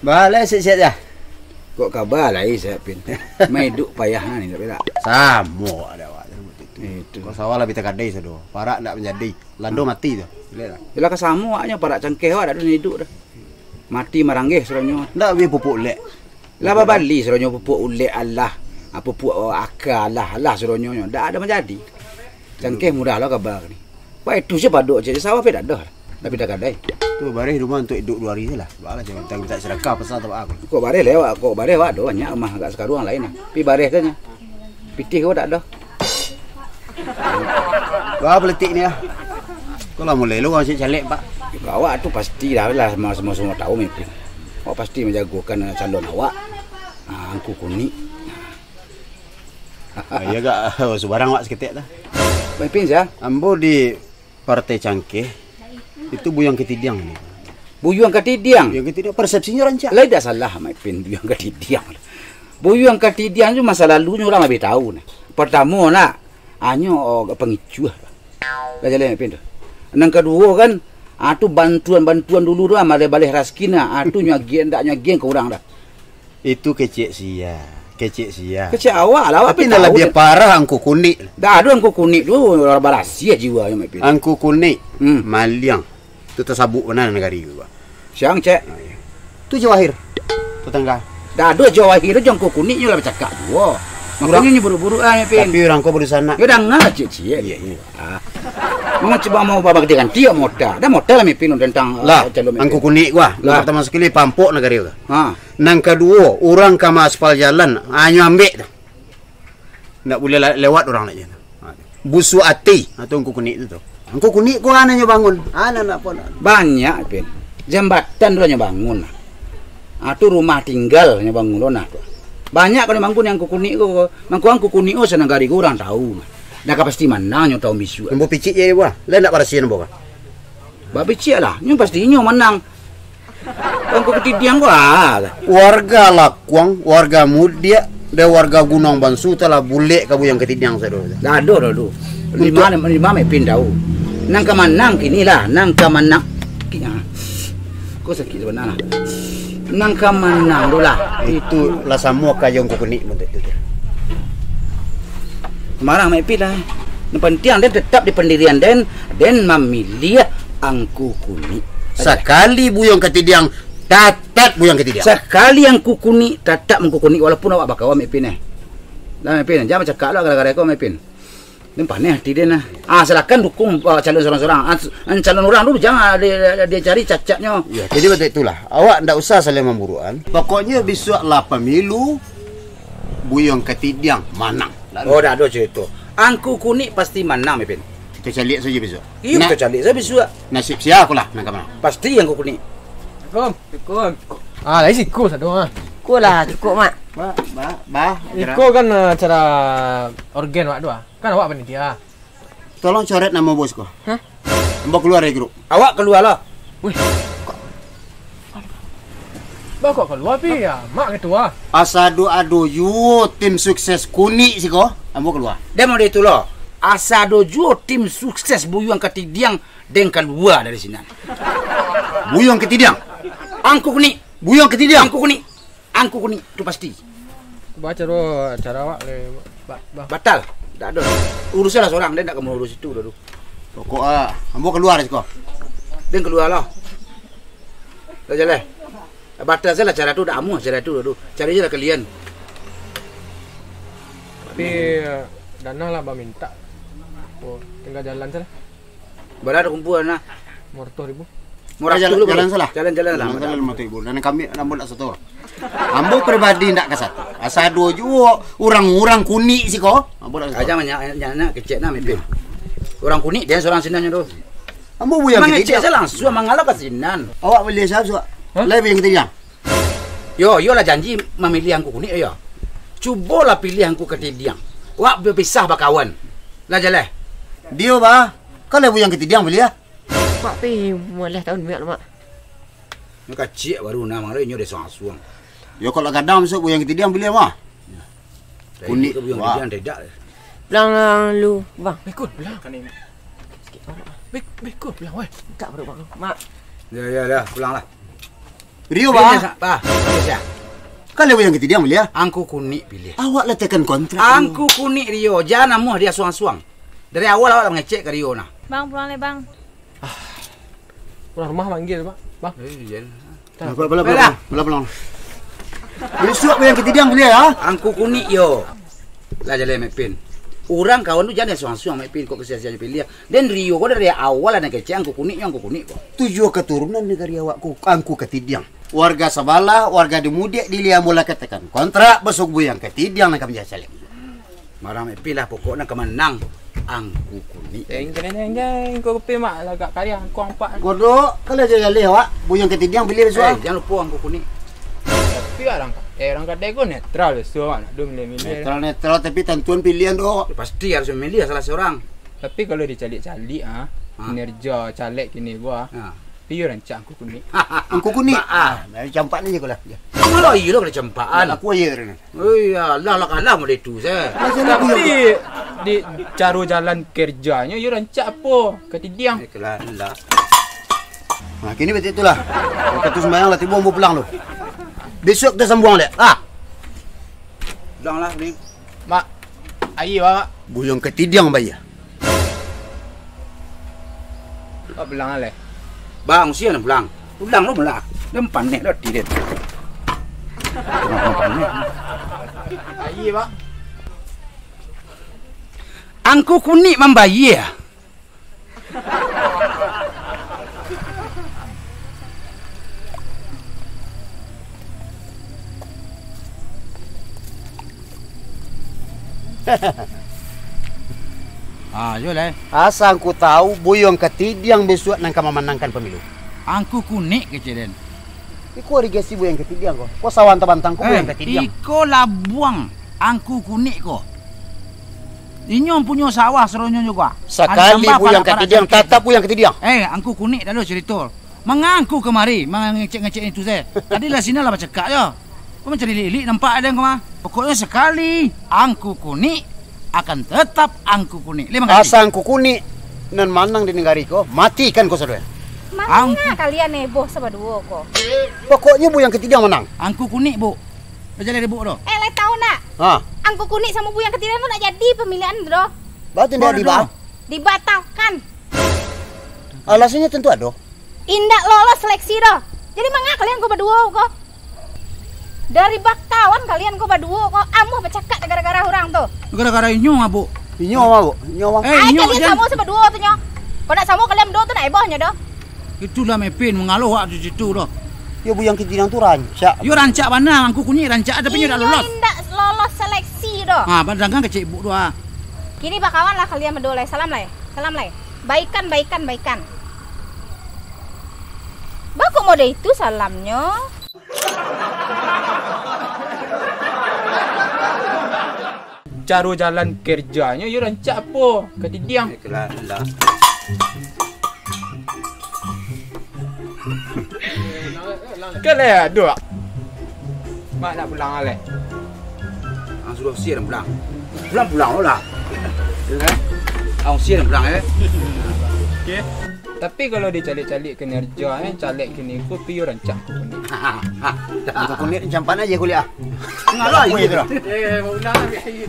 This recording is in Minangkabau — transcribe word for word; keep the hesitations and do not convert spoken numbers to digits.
Baleh siap-siap ja. Kok kaba lai, Pin? Maiduik payah ni, tapi tak. Samo awak dek awak tu. Itu. Kok sawah lah bita kadai sado. Parak ndak manjadi. Lando mati tu. Lihat lah. Yalah, ka samo awaknyo, parak cangkeh awak dak ado nan iduik dah. Mati maranggeh suronyo. Ndak bia pupuk ulek. Lah babali suronyo pupuk ulek alah. Ah, pupuk aka alah, alah suronyo nyo. Ndak ado manjadi. Cangkeh mudah lah kaba ni. Baik tu se padok se, sawah pe dak ado. Tapi dah gadai. Tu bareh rumah untuk iduik duo hari se lah. Balah jangan minta, minta sedekah pasal tu awak. Kok bareh lewat, kok bareh awak ado banyak rumah agak sakaruang lain lah. Pi bareh sajo. Pitih ko dak ado. Wah, peletik ni ah. Kok lah mulai lu urang cek caleg, Pak? Awak tu pasti dah lah, semua, semua, semua tahu Mepin. Awak pasti manjagokan calon awak. Ah, Angku Kunik. Ah, iya gak, subarang awak saketek tu. Mepin sia? Ambo di Partai Cangkeh, itu Buyuang Katidiang ni. Buyuang Katidiang? Buyuang Katidiang, persepsinyo rancak. Lai dak salah, Mak Ipin, Buyuang Katidiang. Buyuang Katidiang tu masa lalunyo urang labiah tahu nah. Partamo nak, anyo, oh, pangicuah. Lah jaleh, Mak Ipin, tu. Nan kaduo kan, ah, tu bantuan-bantuan dulu tu, ah, baleh-baleh raskin, ah, tu nyo agiah, ndak nyo agiah ka urang dah. Itu kecek sia, kecek sia. Kecek awak lah, awak tapi nan labiah parah Angku Kunik. Dah ado Angku Kunik tu, urang barasiah jiwanyo, Mak Ipin. Angku Kunik, hmm, maliang. Tu tasabuik bana nagari ko. Siang, cek. Ah, iya. Tu Jawahir. Tetangga. Dah ado Jawahir tu, Angku Kunik nyo lah bacakak juo. Urang makonyo nyo buruk-buruk ah, Mak Ipin. Tapi urang ko badusanak. Yo, danga lah ciek-ciek. Iya, iya. Ah. Mau cubo mau baganti-ganti yo mota. Dah mota lah Mak Ipin tentang, lah, ah, calon Mak Ipin. Angku Kunik ko ah. Lah. Partamo sakali pampok nagari ko. Ha. Nan kaduo, urang ka maaspal jalan, anyo ambek tu. Ndak buliah la-, lewat urang lai tu. Ha. Busuak ati, ha, tu Angku Kunik tu, tu. Angku Kunik ko anaknyo bangun. Anak nak apo nak? Banyak, Pin. Jambatan tu lah nyo bangun. Ha, tu rumah tinggal nyo bangun lo nah tu. Banyak kalau bangun Angku Kunik ko. Mangko Angku Kunik ko sanagari ko urang tahu. Dah ka pasti manang nyo tahu bisuak. Ambo picik je, Bah. Lai ndak barasiah ambo kah? Bapicik lah. Nyo pasti inyo manang. Angku Katidiang ko, ah. Warga Lakuang, warga Mudiak, dan warga Gunuang Bansu telah bulek ka Buyuang Katidiang sado. Dah ado, dah ado. Lima, lima Mak Ipin tahu. Nan ka manang kini lah, nan ka manang. Ki-, ah. Ko sakik sabana lah. Nan ka manang tu lah. Itu lah samo ka jo Angku Kunik mun tu. Marah Mak Ipin lah. Nan pantiang den tetap di pandirian den, den mamiliah Angku Kunik. Sakali Buyuang Katidiang, tatap Buyuang Katidiang. Sakali Angku Kunik, tatap Angku Kunik, walaupun awak bakawan, Mak Ipin, eh. Lah, Mak Ipin, jan bacakak lah gara-gara ko, Mak Ipin. Den paneh ati den lah. Ah, silakan dukung, ah, calon surang-surang. Ah, s-, calon urang tu jan, ah, di, di, dicari cacatnyo. Ya, jadi batua itulah. Awak ndak usah saling mamburukan. Pokoknyo bisuak lah pamilu, Buyuang Katidiang manang. Oh, dak ado carito. Angku Kunik pasti manang, Mak Ipin. Kito caliak sajo bisuak. Iyo, kito caliak sajo bisuak. Nasib sia ko lah nan ka manang. Pasti Angku Kunik. Assalamualaikum. Waalaikumsalam. Ah, lai siko sado ah. Ko lah, cukuik, Mak. Ba, ba, ba. Iko kan, ah, acara orgen awak tu ah. Kan awak panitia. Tolong coret namo bos ko. Hah? Ambo kalua dari grup. Awak kalua lah. Wih. Ba kok kalua pi ya? Mak ketua. Asa ado-ado juo tim sukses Kunik siko, ambo kalua. Den mode itu lo. Asa ado juo tim sukses Buyuang Katidiang, den kalua dari sinan. Buyuang Katidiang. Angku Kunik. Buyuang Katidiang. Angku Kunik. Angku Kunik tu pasti. Ba caro, caro awak le, ba, ba. Batal. Dak ado. Urusan lah surang, den dak ka maurusi itu dah tu. Pokok ah, ambo kalua dari siko. Den kalua lah. Lah jaleh. Batal sajo lah caro tu, dak amuah caro tu dah tu. Cari sajo lah kalian. Tapi, dana lah bamintak. Oh, tingga jalan sajo lah. Bara kumpua nah. Limo ratuih ribu. Limo ratuih jalan, ribu. Jalan salah. Jalan, jalan lah. Jalan salah limo ratuih ribu. Dan kami, ambo ndak sato. Ambo pribadi ndak ka sato. Asa ado juo urang-urang Kunik siko. Ambo ndak ka sato. Aja banyak, banyak, banyak kecek nah, Mak Ipin. Urang Kunik, den surang sinan tu. Ambo Buyuang Katidiang. Mangecek sajo langsuang, mangalah ka sinan. Awak pilih sia, Suak? Hah? Lai Buyuang Katidiang. Yo, yo lah janji mamiliah Angku Kunik, yo. Cubolah piliah Angku Katidiang. Wak bapisah bakawan. Lah jaleh. Dio, bah. Kan lah Buyuang Katidiang piliah. Mak pi mualah tahun miak lo, Mak. Nyo kaciak baru nah, mangalo inyo dek suang-suang. Yo, kalau gadang masuk Buyuang Katidiang piliah, mah. Kunik, Buyuang Katidiang, tidak. Pulang lu, Bang. Bikun, pulang. Bik-, bikun, pulang, weh. Tak perlu, Bang. Mak. Ya, ya, ya, pulang lah. Rio, Bah. Pilih sa-, Bah, pilih sa. Kalau Buyuang Katidiang pilih, ah? Angku Kunik pilih. Awak lah tekan kontrak, Rio. Angku Kunik, Rio. Jan namuah diasuang-asuang. Dari awal awak lah mangecek ka Rio nah. Bang, pulang lai, Bang. Ah. Urang rumah manggil, Bang. Bang. Eh, jan. Pulang, pulang, pulang, pulang, pulang. Bisuak Buyuang Katidiang pilih, ah? Angku Kunik, yo. Lah jaleh, Mek Pin. Urang kawan tu jan diasuang-asuang, Mek Pin. Kok kasiah-kasiah pilih. Den Rio ko dari awal lah nan kecek Angku Kunik nyo, Angku Kunik ko. Tujuah katurunan nagari awak ko, Angku Katidiang. Warga sabalah, warga di mudiak, di liang bola katakan. Kontrak basuak Buyuang Katidiang nan ka manjadi caleg. Marah Mek Pin lah, pokoknyo ka manang Angku Kunik. Jeng, jeng, jeng, jeng, Angku Kunik mak lagak kariang, Angku ampak. Godok, kalau jaleh-jaleh awak, Buyuang Katidiang pilih bisuak. Eh, jan lupo Angku Kunik. Tapi urang, eh, urang kadai ko netral, bisuak mak nak do milih-milih. Netral, netral, tapi tantuan pilihan tu. Ya, pasti harus memilih salah seorang. Tapi kalau dicaliak-caliak, ah, ah, kinerja caleg kini ko, ah, ah, tapi yo rancak Angku Kunik. Angku Kunik? Ba-, ah. Ah, nah, campakan aja ko lah. Alah, iyo lah, kena campakan. Aku aja ni. Oh iyo, lah, lah kalah model itu, se. Tapi di caro jalan kerjanyo, yo rancak apo? Katidiang. Eh, kalah, lah. Nah, kini batua itulah. Wakatu sumbayang lah tibo, ambo pulang lu. Bisuak kita sambuang, dek. Ah. Pulang lah, ni. Mak, aia, Mak. Buyuang Katidiang, Mak, aia. Mak, pulang lah. Bang, usia nak pulang. Pulang lu malah. Dia panek dah, tidak. Aia, Mak. Angku Kunik mambayia. Ah, yo lah. Asa angku tahu, Buyuang Katidiang bisuak nan ka mamanangkan pamilu. Angku Kunik kecek den. Iko irigasi Buyuang Katidiang ko. Ko sawah tabantang ko Buyuang Katidiang. Eh, iko labuang Angku Kunik ko. Inyo punyo sawah saronyo juo. Sakali Buyuang Katidiang, tatap Buyuang Katidiang. Eh, Angku Kunik dah lo carito. Manga angku kamari, mangecek-ngecek itu se. Tadi lah sinan lah bacakak jo. Ko mancari lilik nampak den ko mah. Pokoknyo sakali Angku Kunik akan tetap Angku Kunik. Lima kali. Asa Angku Kunik nan manang di nagari ko, matikan ko sadoe. Manga kalian heboh sabaduo ko? Pokoknyo Buyuang Katidiang manang. Angku Kunik, Bu. Bajaleh dek Bu doh. Eh, lai tahu nak? Ha. Angku Kunik samo Buyuang Katidiang tu nak jadi pamilihan tu doh. Batua ndak diba-, dibatalkan. Alasannyo tantu ado. Indak lolos seleksi doh. Jadi manga kalian ko baduo ko? Dari bakawan kalian ko baduo ko, amuah bacakak gara-gara urang tu. Gara-gara inyo, Abuk. Inyo, Abuk. Inyo, Abuk. Eh, ai, inyo kalian jan samo sabaduo tu nyo. Kok nak samo kalian baduo tu nak heboh nyo doh. Itulah Mepin mangaloh wak di situ doh. Yo, Buyuang Katidiang tu rancak. Yo, rancak bana, Angku Kunik rancak, tapi inyo dak lolos. Indak lolos seleksi doh. Ha, badangan kecek Ibuk tu, ha. Kini bakawan lah kalian baduo lai. Salam lai. Salam lai. Baikan, baikan, baikan. Ba kok model itu salamnyo? Caro jalan kerjanyo yo rancak apo? Katidiang. Kaleh, aduh. Mak nak pulang aleh. Ah, sudah siap pulang. Pulang, pulang lah. Ya kan? Ah, siap pulang, eh. Okey. Tapi kalau dicaliak-caliak kinerja, eh, caleg kini ko piyo rancak ko ni. Angku Kunik ni campan aja kuliah. Ngalah aja tu lah. Eh, mau ulang lagi.